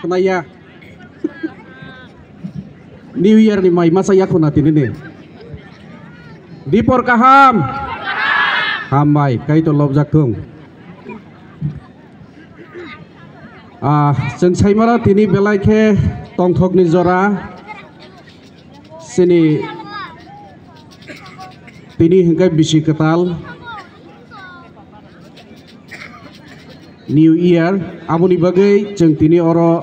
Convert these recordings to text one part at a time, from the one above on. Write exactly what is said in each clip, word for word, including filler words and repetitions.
Khwnaya. New Year ni mai masa yakhuna tini ni. Dipor kaham. Hambai, Kaitor lobjak thung. Ah, chwng saimano tini belai khe tongthokni jora. Chini tini hwnkhe bisi kwtal. New Year, aboni bagwi chwng tini oro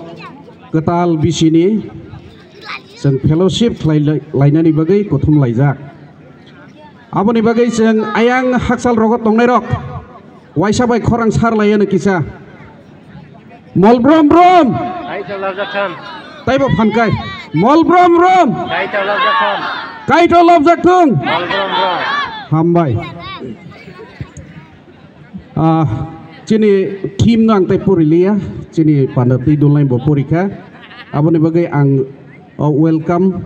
kwtal bisini chwng fellowship khlai lai-, lainani bagwi kuthum laijak. Aboni bagwi chwng ayang hakchal rogo tongnai rok waisa bai khorang sar laiya no kisa. Mol brom brom. Kaitor lobjak thung. Taibo phankai. Mol brom brom. Kaitor lobjak thung. Kaitor lobjak thung. Mol brom brom. Hambai. Ah, chini theme no ang tei pori liya, chini panda twi dulnai bo pori kha. Aboni bagwi ang, oh, welcome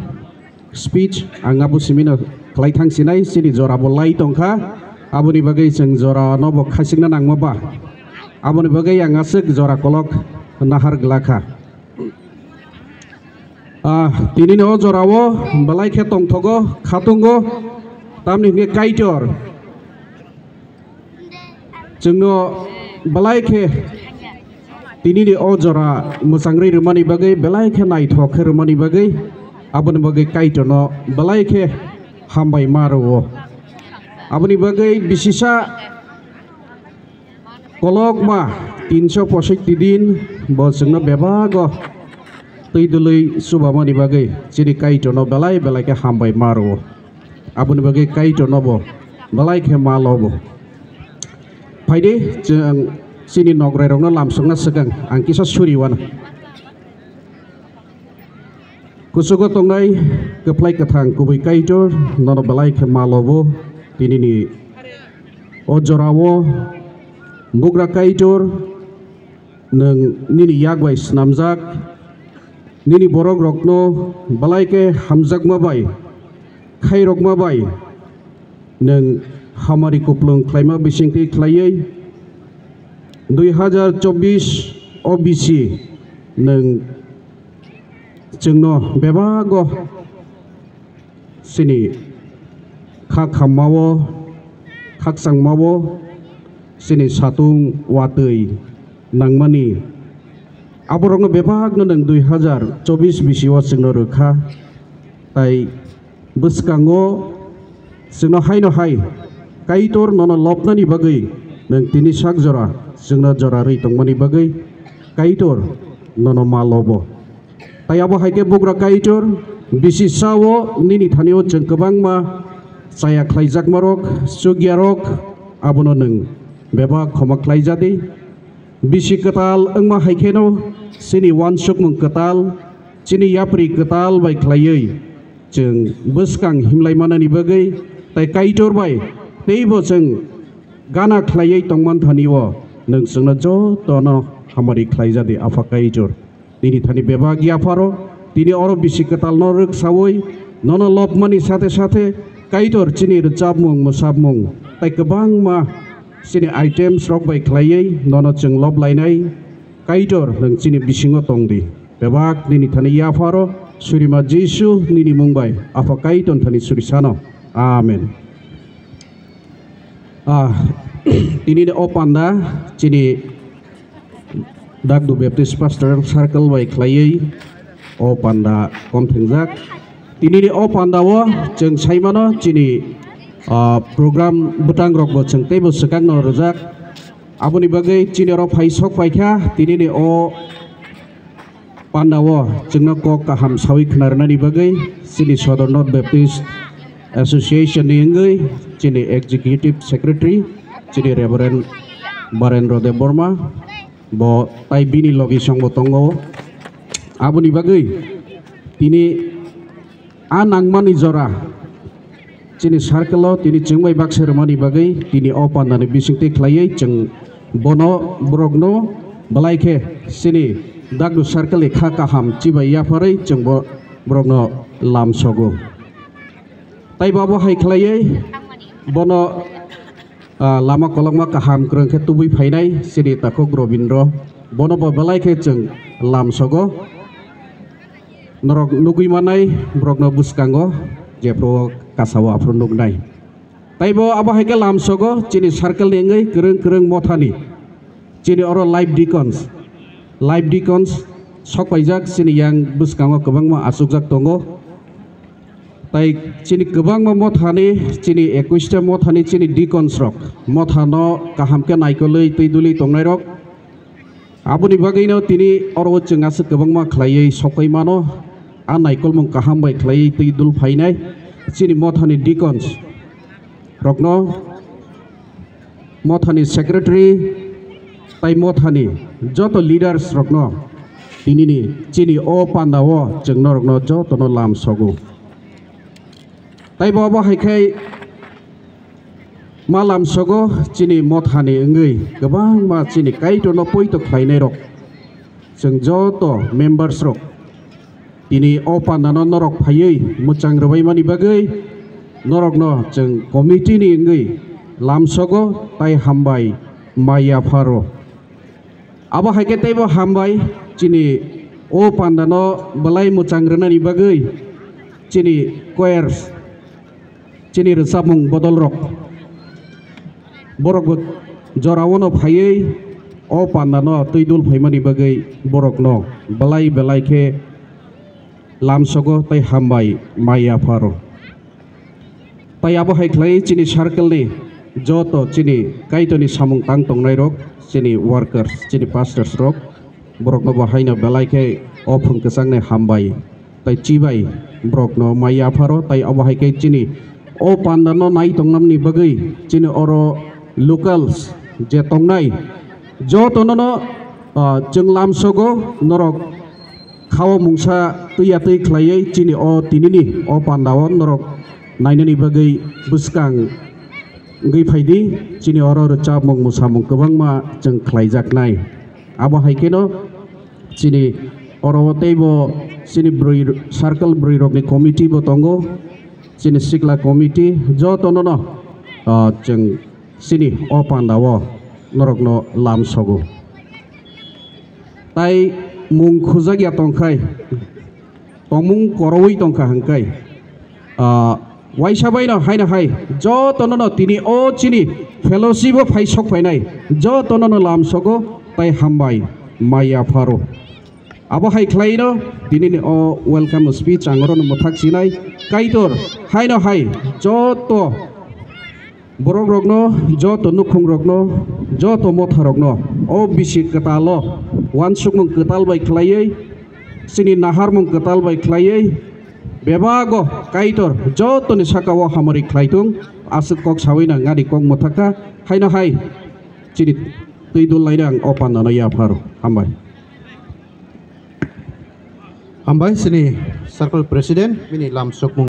speech ang abo simi no khlai thang sinai, chini jora bo lai tong kha. Aboni bagwi chwng jora no bo khachikna nangma ba. Aboni bagwi ang aswk jora kolok nahar gla kha. Ah, tini ni o jora o belai khe tongthogo, khatungo, tamni hwnkhe Kaitor. Chwngno belai khe tini ni o jora mwchangwi rwmani bagwi, belai khe naithok khe rwmani bagwi, aboni bagwi Kaitorno belai khe hambai ma rwo. Aboni bagwi bisisa kolokma tinso posoiti din bo chwngno bebago twi dului chubamani bagwi chini Kaitorno belai belai khe hambai ma rwo. Aboni bagwi Kaitorno bo belai khe ma lobo. Phaidi chwng chini nograi rokno lamsokna swkang ang kisa suri wano. Kuchugo tongnai kwplai kwthang kubui Kaitor, nono belai khe ma lobo tinini o jorao. Bugra Kaitor, nwng nini yak bai snamjak, nini borok rokno belai khe hamjakma bai, khairokma bai, nwng hamari kuplung khlaima bisingtwi khlaiwi dui hazar chobbish O B C nwng chwngno bebago chini kha khammao, khakchangmao, chini satung watwi nangmani, aborokno bebakno nwng dui hazar chobbish bisio chwngno rwkha. Tai bwskango chwngno haino hai Kaitor nono lobnani bagwi nwng tini sak jora chwngno jora rwi tongmani bagwi Kaitor nono ma lobo. Tai abo hai khe bugra Kaitor bisi sao nini thanio chwng kwbangma chaya khlaijakmarok, chukyarok abono nwng bebak khoma khlaijadi. Bisi kwtal wngma hai kheno chini uansukmung kwtal, chini yapri kwtal bai khlaiwi chwng bwskang himlai manani bagwi tai Kaitor bai teibo chwng gana khlaiwi tongman thani o nwng chwngno jotono hamari khlaijadi, Apha Kaitor. Nini thani bebak yapharo, tini oro bisi kwtalno rwksawi nono lobmani sathe sathe Kaitor chini rwchapmung, mwsapmung tai kwbangma chini items rok bai khlaiwi nono chwng lob lainai. Kaitor, nwng chini bisingo tong di. Bebak nini thani yapharo, Surima Jisu nini mung bai Apha Kaitor thani suri sano. Amen. Ah, tini o panda chini Dakdu Baptist Pastoral Circle bai khlaiwi o panda kom thengjak. Tini ni o panda o chwng saimano chini, ah, program bwtang rok bo chwng teibo swkang no rwjak. Aboni bagwi chini oro phai sok paikha tini ni o panda o chwngno kok kaham sawi khna rwnani bagwi chini Sodor North Baptist Association ni wngwi chini Executive Secretary chini Reverend Barendra Debbarma bo tai bini logi song bo tongo. Aboni bagwi tini a nangmani jora chini circle o tini chwng bai baksa rwmani bagwi tini o pandani bisingtwi khlaiwi chwng bono borokno belai khe chini Dakdu circle ni kha kaham chibai yapharwi chwng bo borokno lamsogo. Tai bo abo hai khlaiwi bono, ah, lama kolokma kaham kwrwng khe tubui phainai chini takhuk Robindro. Bono bo belai khe chwng lamsogo. Norok nugwi manai borokno bwskango, jephru kasao aphuru nuknai. Taibo abo hai khe lamsogo chini circle ni wngwi kwrwng kwrwng mothani. Chini oro live deacons, live deacons sokpaijak chini yang bwskango kwbangma achukjak tongo. Tai chini kwbangma mothani, chini ekwista mothani chini deacons rok mothano kaham khe naikolwi twi dulwi tongnairok. Aboni bagwino tini oro chwng aswk kwbangma khlaiwi sokwi mano. A naikolmung kaham bai khlaiwi twi dul phainai chini mothani deacons rokno, mothani secretary tai mothani joto leaders rokno tinini chini o pandao chwng norokno jotono lamsogo. Taibo abo hai khai ma lamsogo chini mothani wngwi kwbangma chini Kaitorno poito khlainairok. Chwng joto members rok tini o pandano norok phaiwi mwchang rwbaimani bagwi norokno chwng committee ni wngwi lamsogo tai hambai mai yapharo. Abo hai khe teibo hambai chini o pandano belai mwchang rwnani bagwi chini choirs, chini rwchapmung bodolrok, borokbo joraono phaiwi o pandano twi dul phaimani bagwi borokno belai belai khe lamsogo tei hambai mai yapharo. Tai abo hai khlai chini circle ni joto chini Kaitorni samung tang tongnai rok, chini workers, chini pastors rok, borokno bo haino belai khe o phung kwchangni hambai tai chibai borokno mai yapharo. Tai abo hai khe chini o pandano nai tongnamni bagwi chini oro locals je tongnai jotono no, ah, chwng lamsogo norok khao mungsa twi ya twi khlaiwi chini o tinini o pandao norok nainani bagwi bwskang wngwi phaidi. Chini oro rwchapmung mwsamung kwbangma chwng khlaijaknai. Abo hai kheno chini oro teibo chini bwrwi circle bwrwi rokni committee bo tongo, chini sikla committee jotono no, ah, chwng chini o pandao norokno lamsogo. Tai mung khujak ya tongkhai, tongmung korowi tongkha hwnkhai, ah, waisa baino haino hai jotono no tini o chini fellowship o phai sok phainai jotono no lamsogo tai hambai mai yapharo. Abo hai khlaino tinini o welcome speech ang orono mwthak sinai. Kaitor haino hai joto borok rokno, joto nukhung rokno, joto motha rokno o bisi kwtalo uansukmung kwtal bai khlaiwi, chini naharmung kwtal bai khlaiwi, bebago Kaitor jotoni saka o hamari khlaitung. Aswk kok sawi nang ani kok mwthakha. Haino hai chini twi dul laina ang o pandano yapharo. Hambai. Hambai chini circle president bini lam sokmung.